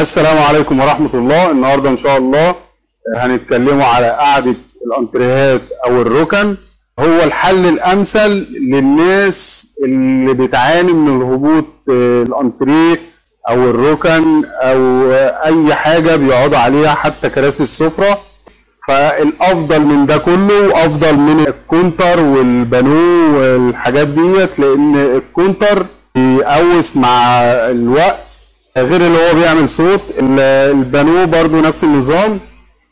السلام عليكم ورحمة الله. النهاردة إن شاء الله هنتكلموا على قعدة الأنتريهات أو الركن. هو الحل الأمثل للناس اللي بتعاني من الهبوط الأنتريه أو الركن أو أي حاجة بيقعدوا عليها، حتى كراسي السفرة. فالأفضل من ده كله وأفضل من الكونتر والبانو والحاجات ديت، لأن الكونتر بيقوس مع الوقت، غير اللي هو بيعمل صوت. البانو برضو نفس النظام،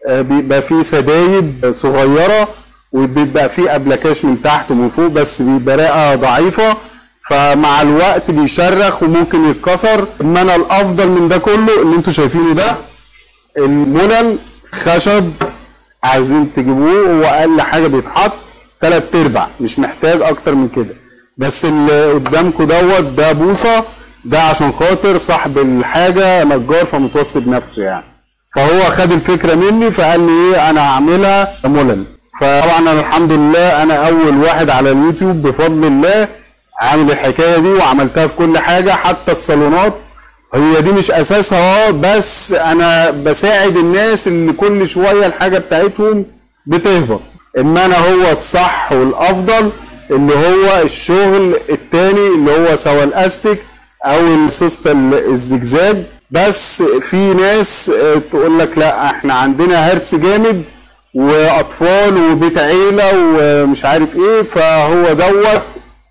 بيبقى فيه سدايب صغيرة وبيبقى فيه أبلكاش من تحت ومن فوق، بس بيبقى رقة ضعيفة، فمع الوقت بيشرخ وممكن يتكسر. انما الافضل من ده كله اللي انتوا شايفينه ده، الملل خشب عايزين تجيبوه، هو اقل حاجة بيتحط 3/4، مش محتاج اكتر من كده. بس اللي قدامكم دوت ده بوصه، ده عشان خاطر صاحب الحاجة نجار فمتوصي بنفسه يعني، فهو خد الفكرة مني فقال لي ايه، انا هعملها ملل. فطبعا انا الحمد لله انا اول واحد على اليوتيوب بفضل الله عامل الحكاية دي، وعملتها في كل حاجة حتى الصالونات. هي دي مش اساسها، بس انا بساعد الناس اللي كل شوية الحاجة بتاعتهم بتهبط. اما انا هو الصح والافضل اللي هو الشغل التاني اللي هو سواء الاستيك او السوست الزجزاج. بس في ناس تقول لك لا احنا عندنا هرس جامد واطفال وبيت عيله ومش عارف ايه، فهو دوت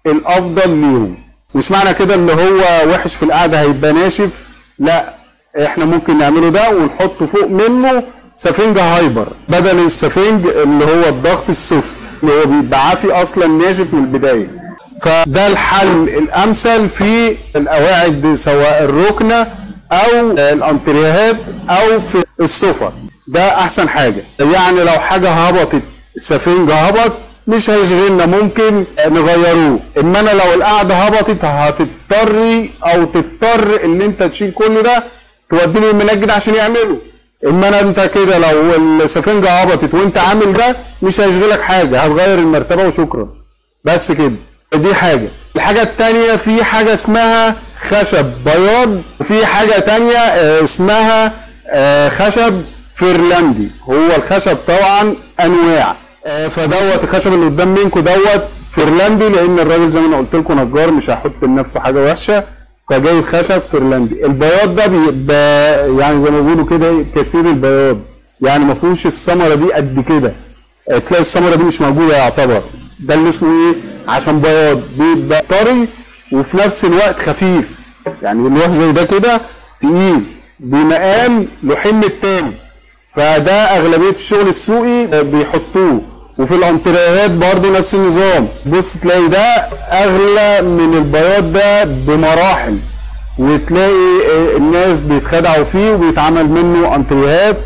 الافضل ليهم. مش معنى كده اللي هو وحش في القعدة هيبقى ناشف، لا، احنا ممكن نعمله ده ونحطه فوق منه سفنج hyper بدل السفنج اللي هو الضغط ال soft اللي هو بيبقى عافي اصلا ناشف من البداية. فده الحل الامثل في القواعد سواء الركنه او الانتريهات او في السفر، ده احسن حاجة. يعني لو حاجة هبطت، السفنج هبط، مش هيشغلنا، ممكن نغيروه. اما انا لو القعدة هبطت هتضطري او تضطر ان انت تشيل كل ده توديه للمنجد عشان يعمله. اما انا انت كده لو السفنجه هبطت وانت عامل ده مش هيشغلك حاجة، هتغير المرتبة وشكرا، بس كده. دي حاجة. الحاجة التانية في حاجة اسمها خشب بياض، وفي حاجة تانية اسمها خشب فيرلاندي. هو الخشب طبعا انواع، فدوت الخشب اللي قدام منكم دوت فيرلاندي، لان الراجل زي ما انا قلت لكم نجار مش هيحط لنفسه حاجة وحشة، فجايب خشب فيرلاندي. البياض ده بيبقى يعني زي ما بيقولوا كده كثير البياض، يعني ما فيهوش الثمرة دي قد كده، تلاقي الثمرة دي مش موجودة يعتبر. ده اللي اسمه ايه؟ عشان بياض، بيبقى طري وفي نفس الوقت خفيف، يعني اللوح زي ده كده تقيل بمقام لوحين التاني، فده اغلبية الشغل السوقي بيحطوه. وفي الانتريهات برضه نفس النظام، بص تلاقي ده اغلى من البياض ده بمراحل، وتلاقي الناس بيتخدعوا فيه وبيتعمل منه انتريهات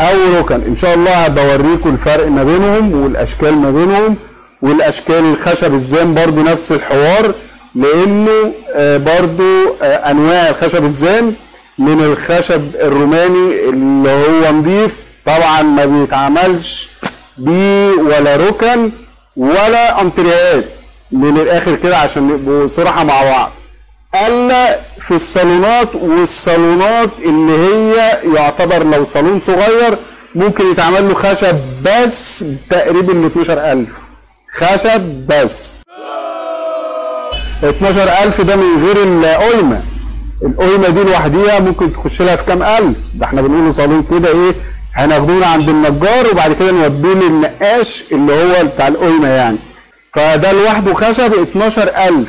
او ركن. ان شاء الله هبوريكم الفرق ما بينهم والاشكال ما بينهم، والاشكال الخشب الزان برضه نفس الحوار، لانه برضه انواع الخشب الزان من الخشب الروماني اللي هو نضيف طبعا ما بيتعملش بيه ولا ركن ولا انتريهات من الاخر كده عشان نبقوا صراحة مع بعض، الا في الصالونات. والصالونات اللي هي يعتبر لو صالون صغير ممكن يتعمل له خشب بس تقريبا 12000 خشب بس. 12000 ده من غير القايمة، القايمة دي لوحديها ممكن تخش لها في كام الف. ده احنا بنقوله صالون كده ايه، هناخدوه عند النجار وبعد كده نودوه للنقاش اللي هو بتاع القايمة يعني. فده لوحده خشب 12000،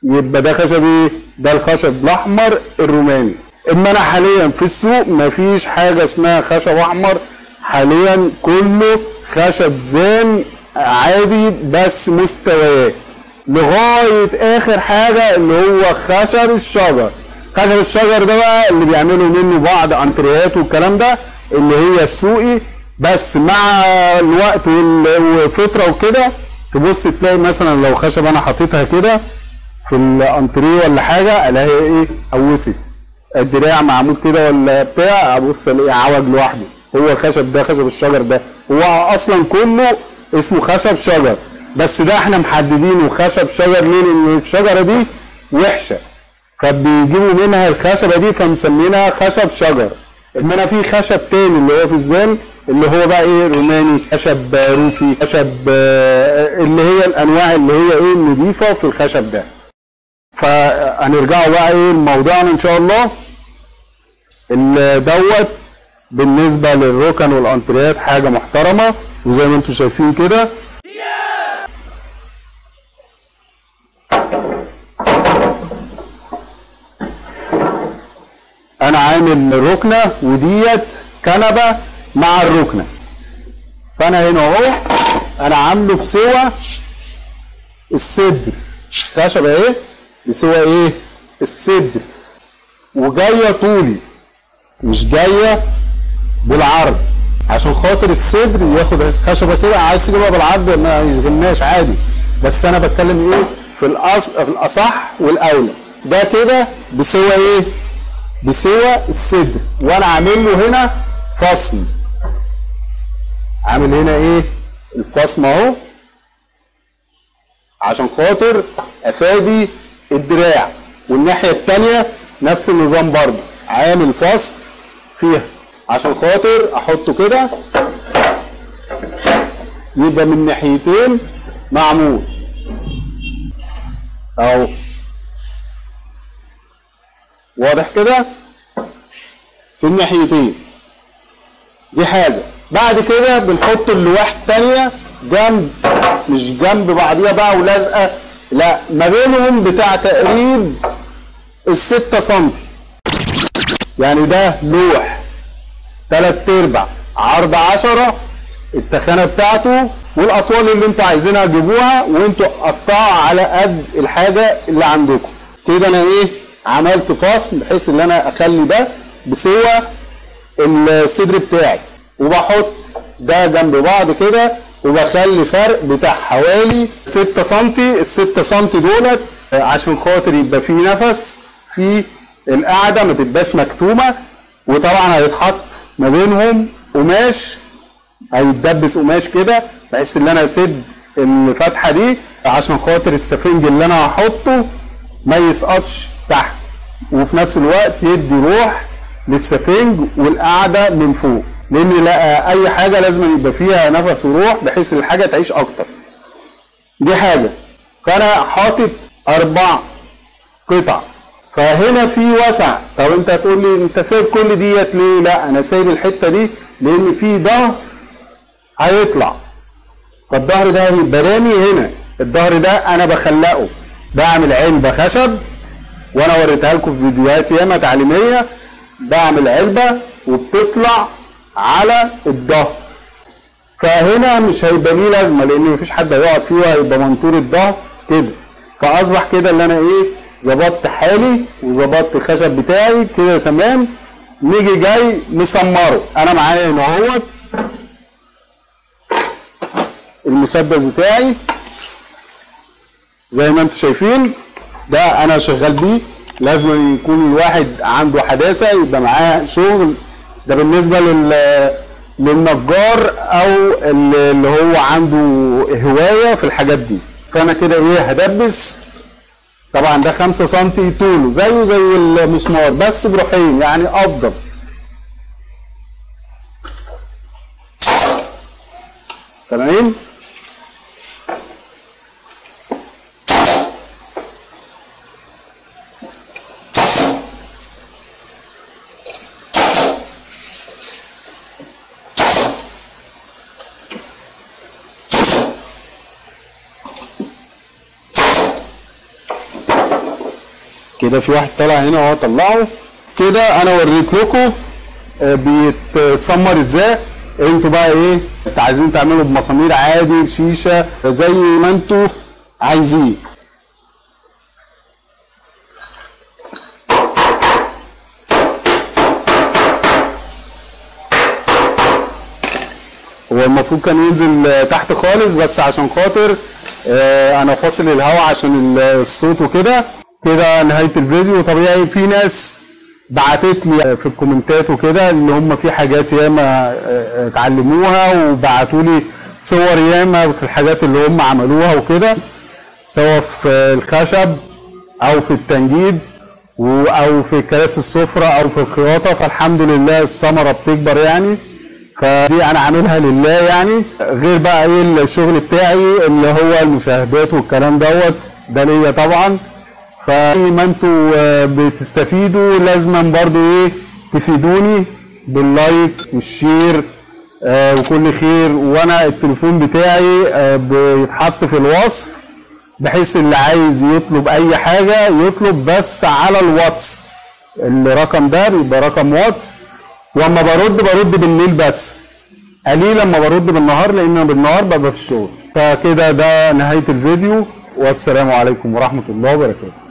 يبقى ده خشب ايه؟ ده الخشب الاحمر الروماني. اما انا حاليا في السوق مفيش حاجة اسمها خشب احمر حاليا، كله خشب زان عادي بس مستويات، لغاية اخر حاجة اللي هو خشب الشجر. خشب الشجر ده بقى اللي بيعملوا منه بعض انتريهات والكلام ده اللي هي السوقي، بس مع الوقت والفترة وكده تبص تلاقي مثلا لو خشب انا حاططها كده في الانتريه ولا حاجة، الاقي ايه، قوست الدراع معمول كده ولا بتاع، ابص الاقي عوج لوحده. هو الخشب ده خشب الشجر ده هو اصلا كله اسمه خشب شجر، بس ده احنا محددينه خشب شجر ليه؟ لان الشجرة دي وحشة، فبيجيبوا منها الخشبة دي فمسمينها خشب شجر. انما في خشب تاني اللي هو في الزان اللي هو بقى ايه، روماني، خشب روسي، خشب اللي هي الانواع اللي هي ايه النضيفه في الخشب ده. فهنرجعوا بقى ايه لموضوعنا ان شاء الله. دوت بالنسبة للركن والانتريات حاجة محترمه، وزي ما انتم شايفين كده. انا عامل ركنه وديت كنبة مع الركنه، فانا هنا اهو انا عامله بسوى الصدر، خشبه اهي بسوى ايه الصدر، وجاية طولي مش جاية بالعرض عشان خاطر الصدر ياخد الخشبة كده. عايز تجيبها بالعرض ما يشغلناش عادي، بس انا بتكلم ايه في الاصح والاولى. ده كده بسوى ايه؟ بسوى الصدر، وانا عامل له هنا فصل، عامل هنا ايه الفصل اهو عشان خاطر افادي الدراع. والناحية الثانية نفس النظام برضه، عامل فصل فيها عشان خاطر احطه كده يبقى من ناحيتين معمول اهو، واضح كده في الناحيتين. دي حاجة. بعد كده بنحط اللواح الثانية جنب، مش جنب بعضيها بقى ولازقه، لا، ما بينهم بتاع تقريب 6 سنتي. يعني ده لوح 3/4 عرض 10، التخانه بتاعته والاطوال اللي انتوا عايزينها جيبوها، وانتوا قطعوا على قد الحاجة اللي عندكم. كده انا ايه عملت فصل بحيث ان انا اخلي ده بسوى الصدر بتاعي، وبحط ده جنب بعض كده، وبخلي فرق بتاع حوالي 6 سنتي. ال 6 سنتي دولت عشان خاطر يبقى فيه نفس في القعدة، ما تبقاش مكتومة. وطبعا هيتحط ما بينهم قماش، هيتدبس قماش كده بحيث ان انا اسد الفتحة دي عشان خاطر السفنج اللي انا هحطه ما يسقطش تحت، وفي نفس الوقت يدي روح للسفنج والقعده من فوق، لان لا اي حاجة لازم يبقى فيها نفس وروح بحيث الحاجة تعيش اكتر. دي حاجة. فانا حاطط 4 قطع، فهنا في وسع. طب انت هتقول لي انت سايب كل ديت ليه؟ لا، انا سايب الحتة دي لان في ظهر هيطلع، فالظهر ده هيبقى رامي هنا. الظهر ده انا بخلقه، بعمل علبة خشب، وانا وريتها لكم في فيديوهات ياما تعليمية. بعمل علبة وبتطلع على الظهر، فهنا مش هيبقى ليه لازمه لان مفيش حد هيقعد فيه، وهيبقى منطور الظهر كده. فاصبح كده اللي انا ايه ظبطت حالي وظبطت الخشب بتاعي كده تمام. نيجي جاي نسمره. انا معايا هنا اهوت المسدس بتاعي زي ما انتم شايفين، ده انا شغال بيه. لازم يكون الواحد عنده حداثة، يبقى معاه شغل. ده بالنسبة للنجار او اللي هو عنده هواية في الحاجات دي. فانا كده ايه هدبس. طبعا ده 5 سنتي طوله، زيه زي المسمار بس بروحين، يعني افضل. سامعين؟ كده في واحد طالع هنا وهو طلعه كده. انا وريت لكم بيتسمر ازاي. انتوا بقى ايه عايزين تعملوا بمسامير عادي، بشيشه، زي ما انتوا عايزين. هو المفروض كان ينزل تحت خالص، بس عشان خاطر انا فاصل الهواء عشان الصوت وكده. كده نهاية الفيديو. طبيعي في ناس بعتت لي في الكومنتات وكده ان هم في حاجات ياما اتعلموها، وبعتوا لي صور ياما في الحاجات اللي هم عملوها وكده، سواء في الخشب او في التنجيد. او في كراسي السفرة او في الخياطة، فالحمد لله الثمرة بتكبر يعني. فدي انا عاملها لله يعني، غير بقى ايه الشغل بتاعي اللي هو المشاهدات والكلام دوت ده ليا طبعا. فما انتوا بتستفيدوا لازما برضو ايه تفيدوني بال like وال share وكل خير. وانا التليفون بتاعي بيتحط في الوصف، بحيث اللي عايز يطلب اي حاجة يطلب بس على الواتس، الرقم ده بيبقى رقم واتس. واما برد بالليل بس، قليل لما برد بالنهار لان انا بالنهار ببقى في الشغل. فكده ده نهاية الفيديو، والسلام عليكم ورحمة الله وبركاته.